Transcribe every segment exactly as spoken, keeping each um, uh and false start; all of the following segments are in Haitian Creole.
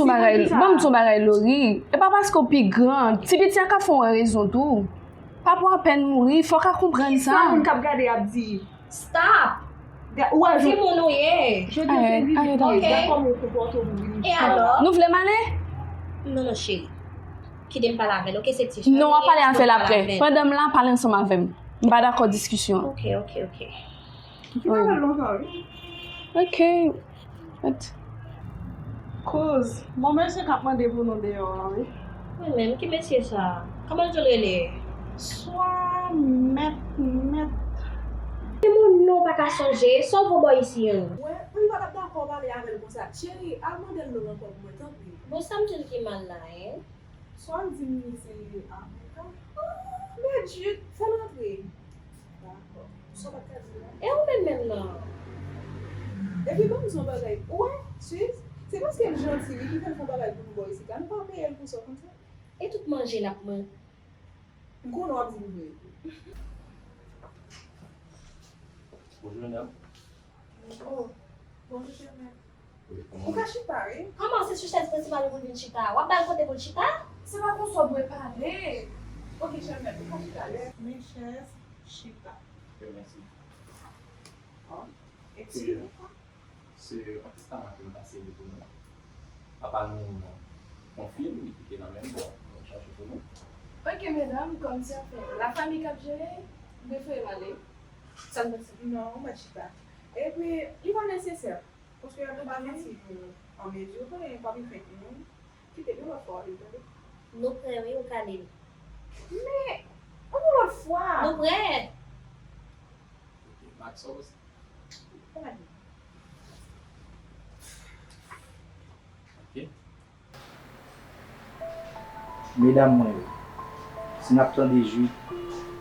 di yon bagay, ban m di yon bagay, Lori. E pa paske w pi gran. Ti piti a ka fè w wè rezon tou. Pa pou apèn mouri, fò w ka konprann sa. Sa moun k ap gade ap di? Stop! Ou wè, timoun ou ye. Jodi a se limit mwen, gad kòman ou konpòte w pou vin. E alò? Nou vle m ale? Non, non, cheri. Kite m pale avè l, oke? Se ti chat. Non, w ap pale avè l apre. Pandan m la, pale ansanm avè m. M pa dakò diskisyon. Oke, oke, oke. Ki pa pale lontan, wi. Oke. What? Kouz, bon mesye k ap mande pou nou deyò a, wi. Mwen menm, ki mesye sa? Kòman l te rele? Swa mèt, mèt. Timoun non, pa ka sonje, sa w vo bò isi an? Wè, pou li pa t ap dakò pale avè l konsa. Cheri, al mande l non ankò pou mwen, tanpri. Bon, sa m di l ki mal la, en? Swa l di m li se avoka. Ah, mèt Jid, fè l rantre. Dakò. Sa w pa t ka di m la? E ou menm menm nan? Epi ban m di yon bagay. Ou wè, Suze, se paske l janti, wi, ki fè l fè yon bagay pou nou bò isit la. Nou pa peye l pou sa, w konn sa? E tout manje l ap manje. M konnen w ap di m vre. Bonjou, medam. Oh, bonjou, Jemèt. Ou ka chita, wi. Kòman se sou chèz prensipal ou pou l vin chita? W ap ba l kote pou l chita? Se pa konsa w dwe pale. Oke, Jemèt, ou ka chita. Lè men chèz, chita. Ok, mèsi. Bon, eskize m. Se yon testaman ke m pase li pou nou. Papa nou konfye l, li kite nan men m, bon, nou chache pou nou. Oke, medam, kòm se afè lafanmi k ap jere, m prefere m ale. Sa n panse? Non, ou mèt chita. Epi, li pa nesesè. Paske nou pa santi nou an mezi, ou konnen, papi fenk nou. Kite l yon lòt fwa, w tande? Nou prè, wi, ou ka ale. Men, yon lòt fwa. Nou prè. Ok, Max, sa w panse? Ou pa di. Ok. Medam mwen yo, si n ap tande Jid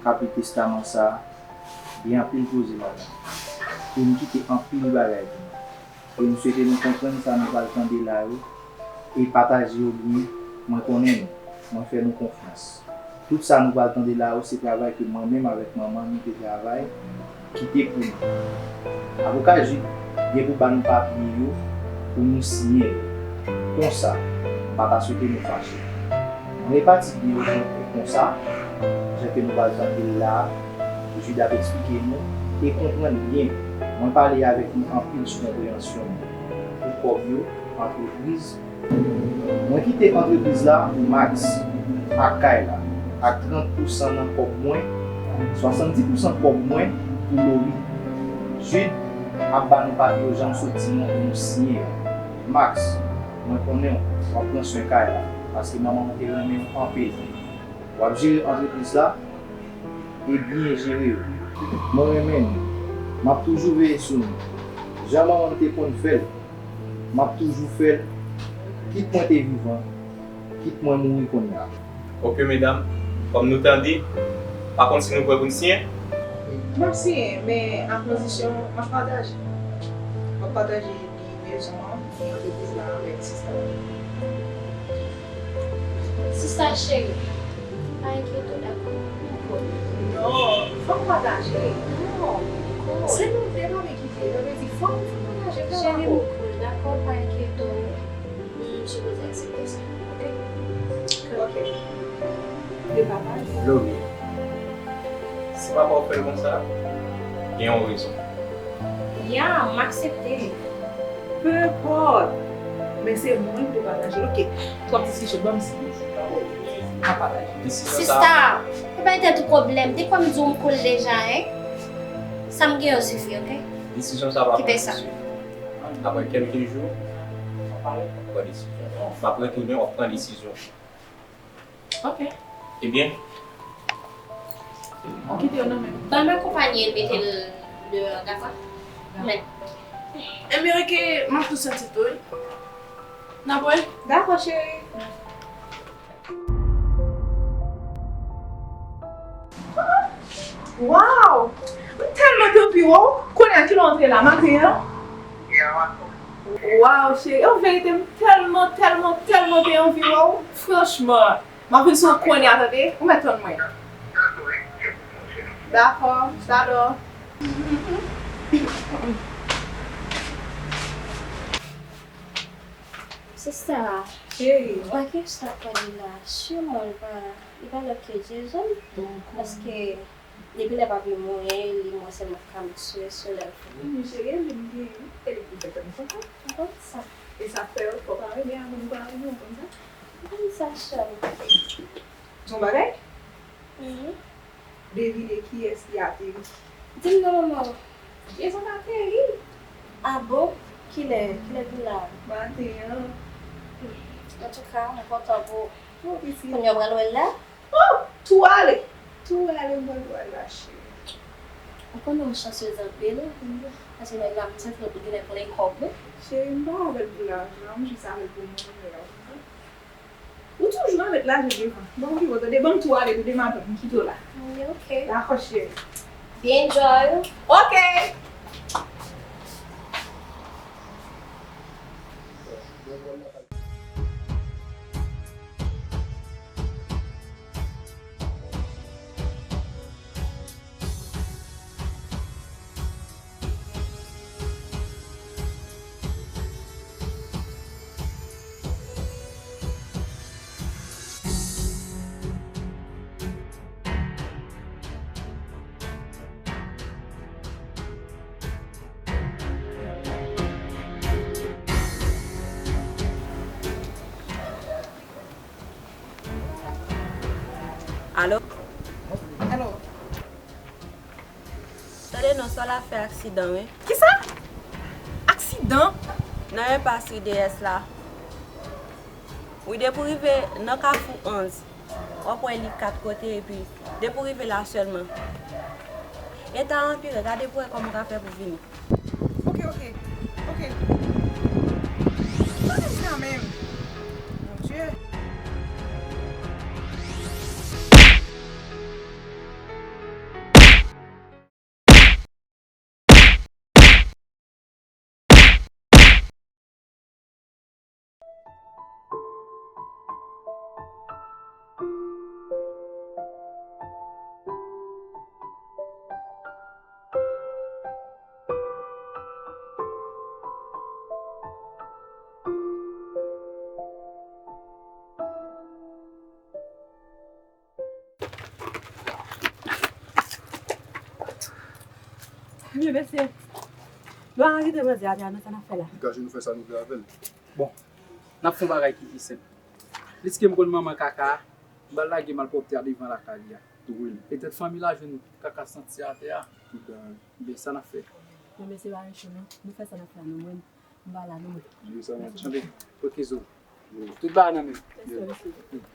k ap li testaman sa a, gen anpil koze ladan l. E m kite anpil bagay pou nou. E m swete nou konprann sa nou pral tande la yo e pataje yo byen. Mwen konnen nou, mwen fè nou konfyans. Tout sa nou pral tande la yo, se travay ke mwen menm avèk manman nou te travay, kite pou nou. Avoka Jid gen pou ba nou papye yo pou nou siyen yo. Konsa, m pa ta swete nou fache. Mwen repati byen yo pou nou konsa, jan ke nou pral tande l la a, Jid ap eksplike nou, e konprann byen, mwen pale avèk nou anpil sou konpreyansyon nou pou kòb yo, antrepriz, Mwen kite antrepriz la pou Max ak kay la, ak trant pousan nan kòb mwen, swasanndis pousan kòb mwen pou Lori. Jid ap ba nou papye yo jan m sot di nou pou nou siyen yo. Max, mwen konnen w, w ap pran swen kay la, paske manman w te renmen w anpil. W ap jere antrepriz la e byen jere yo. Mwen renmen nou. M ap toujou veye sou nou. Jan manman m te konn fè l, m ap toujou fè l, kit mwen te vivan, kit mwen mouri kounye a. Ok, medam, kòm nou tande, pa konn si nou prè pou n siyen? M ap siyen, men a kondisyon m ap pataje. M ap pataje li mezon an, li antrepriz la avèk sista. Sista cheri, pa enkyete w, dakò? Non, fòk pataje. Non, dakò. Se nou de nou ki te, sa vle di fòk nou pataje, dakò? Cheri, m cool, dakò, pa enkyete w. M sipoze aksepte sa, ok? Ok. De papa, Lori, si papa w fè l konsa, gen yon rezon. Ya, m aksepte. Peu importe. Men se mwen ki dwe pataje l, ok? Twòp diskisyon, ban m siyen. M ap pataje. Sista, e pa entèt ou pwoblèm. Te kwè m di w m cool deja, en? Sa m gen yo sifi, ok? Desizyon sa pa pran tousuit. Apre kèlke jou, w ap pran desizyon. M ap retounen, w ap pran desizyon. Ok. Ebyen, Ou kite yo nan men m. Ban m akonpaye l mete l deyò, dakò? Men. Ebyen, oke, m ap tou soti tou, wi. N ap wè. Dakò, cheri. Waw! M tèlman te anvi wè w. Kounye a, kilè w antre la? Maten an? Waw, cheri, an verite, m tèlman, tèlman, tèlman te anvi wè w. Franchman, m ap vin sou w kounye a, tande? Ou mèt tann mwen. Dakò, shalom. Sista, cheri, wè ki sa k pale la, sirman li pa, li pa lòt ke Jason, paske depi lè papi mouri, li mwen sèlman k ka met sou, sou lèv. Wi, men cheri, e li m genyen, wi, e li k pou fè kè m kontan. Ou konn sa. E sa k fè fò pa rele avan nou pa rele, ou konn sa. Ou konn sa, cheri. Di w yon bagay? Mhm. Devine kiyès ki ateri. Di m non, manman. Jason ateri. A bon? Kilè? Kilè l vin la? Maten an. Antouka, mwen kontan pou ou. Oh, pitit. Kounye a w pral wè l la? Oh, tou ale. Tou ale, m pral wè l la, cheri. Ou konnen w chansez anpil. Paske nèg la, m santi l genlè plen kòb, wi. Cheri, m pa avè l pou lajan, m jis avè l pou mwen menm. Ou toujou avèk lajan devan. Ban m pi bon, tande, ban m tou ale, tande, madanm, m kite w la. Wi, oke. Dakò, cheri. Byen enjoy. Oke. Alo? Alo? Tande non, Sol ap fè aksidan, wi. Kisa? Aksidan? Nan enpas ri D S la. Wi, depi w rive nan Kafou onz, w ap wè li kat kote, epi depi w rive la sèlman. Eta a anpire, gade pou wè kòman w ka fè pou vini. Oke, oke, oke. Sa se sa menm. Mon Dieu. Ebyen, mesye, nou pa ka kite manzè atè a, non, sa n ap fè la? Li ka jwenn nou fè sa nou vle avè l. Bon, n ap fè yon bagay ki pi senp. Piske m konn manman Kaka a, m pral lage malpwòpte a devan lakay li a. Wi. Petèt fanmi l a jwenn Kaka santi atè a. Tout bagay. Ebyen, sa n ap fè? Non, mesye, pa mechan, non. Nou fè sa n ap fè a, non, mwen, m pa la, non, mwen. Wi, sa match. Tande, oke, zo. Wi. Tout bagay nan men. Mèsi, mesye.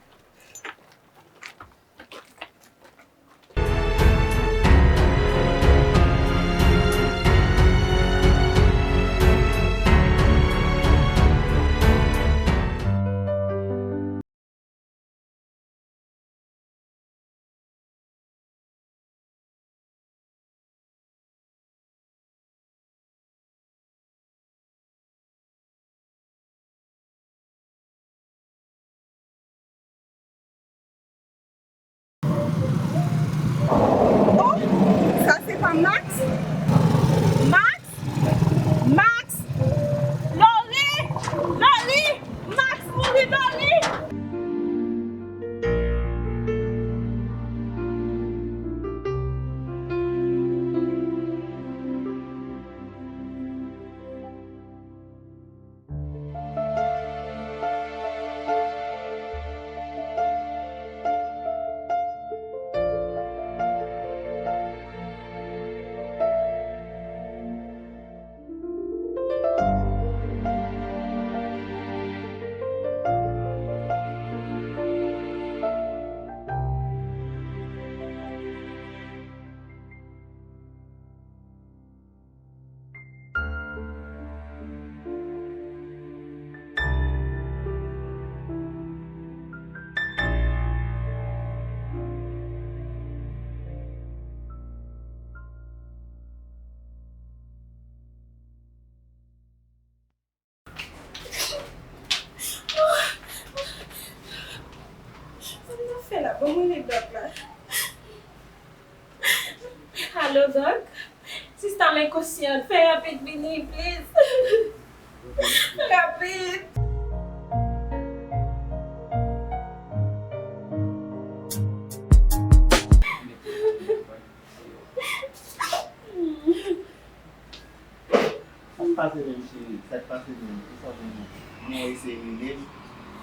Mwen li dòk la. Alo, dòk? Sista m enkonsyan, fè rapid vini, please. Rapid. Sa k pase menm, cheri? Sa k pase menm? Ou sanble yon eseye rele m.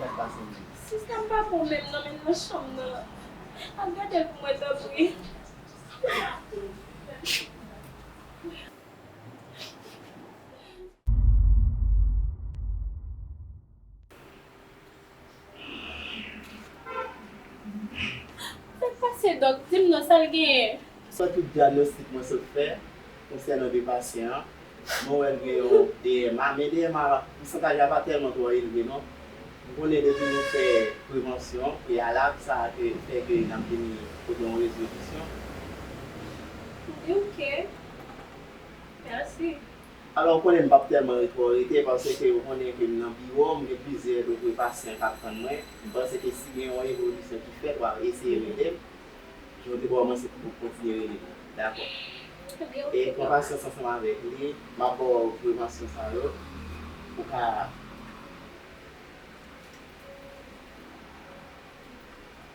Sa k pase menm? Sista m pa bon menm non, men nan chanm nan. Al gade l pou mwen, tanpri. Sa k pase, dòk? Di m non, sa l genyen? Sòti dyagnostik mwen sot fè konsènan de pasyan an, mwen wè l gen yon D M A, men D M A la, pousantaj la pa tèlman twò elve non. M konnen depi nou fè prevansyon, preyalab, sa a ke fè ke n ap vini kote yon rezolisyon. Ok. Mèsi. Alò, ou konnen m p ap tèlman twò rete, paske ou konnen ke m nan biwo, m gen plizyè lòt pasyan k ap tann mwen. M panse ke si gen yon evolisyon ki fèt, w a eseye rele m. Jan w te ba w, mwen se pou w kontinye rele m. Dakò. E pran pasyans ansanm avèk li, m ap ba w prevansyon sa yo. Ou ka.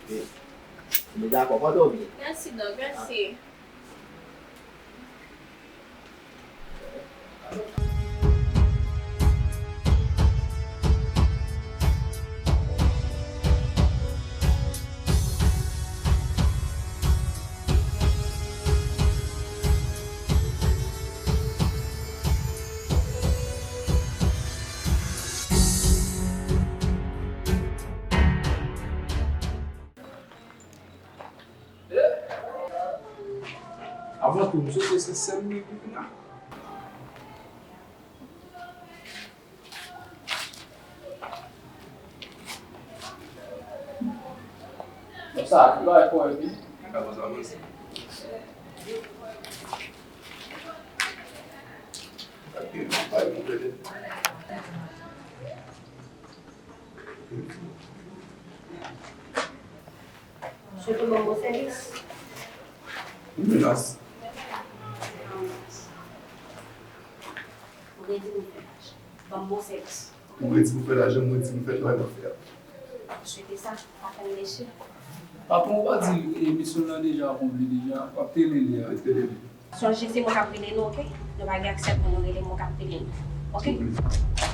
Men, men dakò, pòte w byen. Mèsi, dòk, mèsi. Avan tou, m swete se sè m li pou vin la. Bon, sa, ki bagay pou epi? Ka bon, sa, bon. Sweto ban m bon sèvis. Menas. Ou redi pou fè laj. Ban m bon sèvis. Ou redi pou fè lajan, mwen di m fè travay mwen fè a. Swete sa, pa fè m dechi. Patwon ou pa di, e, misyon l lan deja akonpli deja, w ap tele li a. Wi, tele li. Sonje se mwen k ap rele nou, oke? Nou pa gen aksè pou nou rele mwen k ap rele nou, oke? Souple.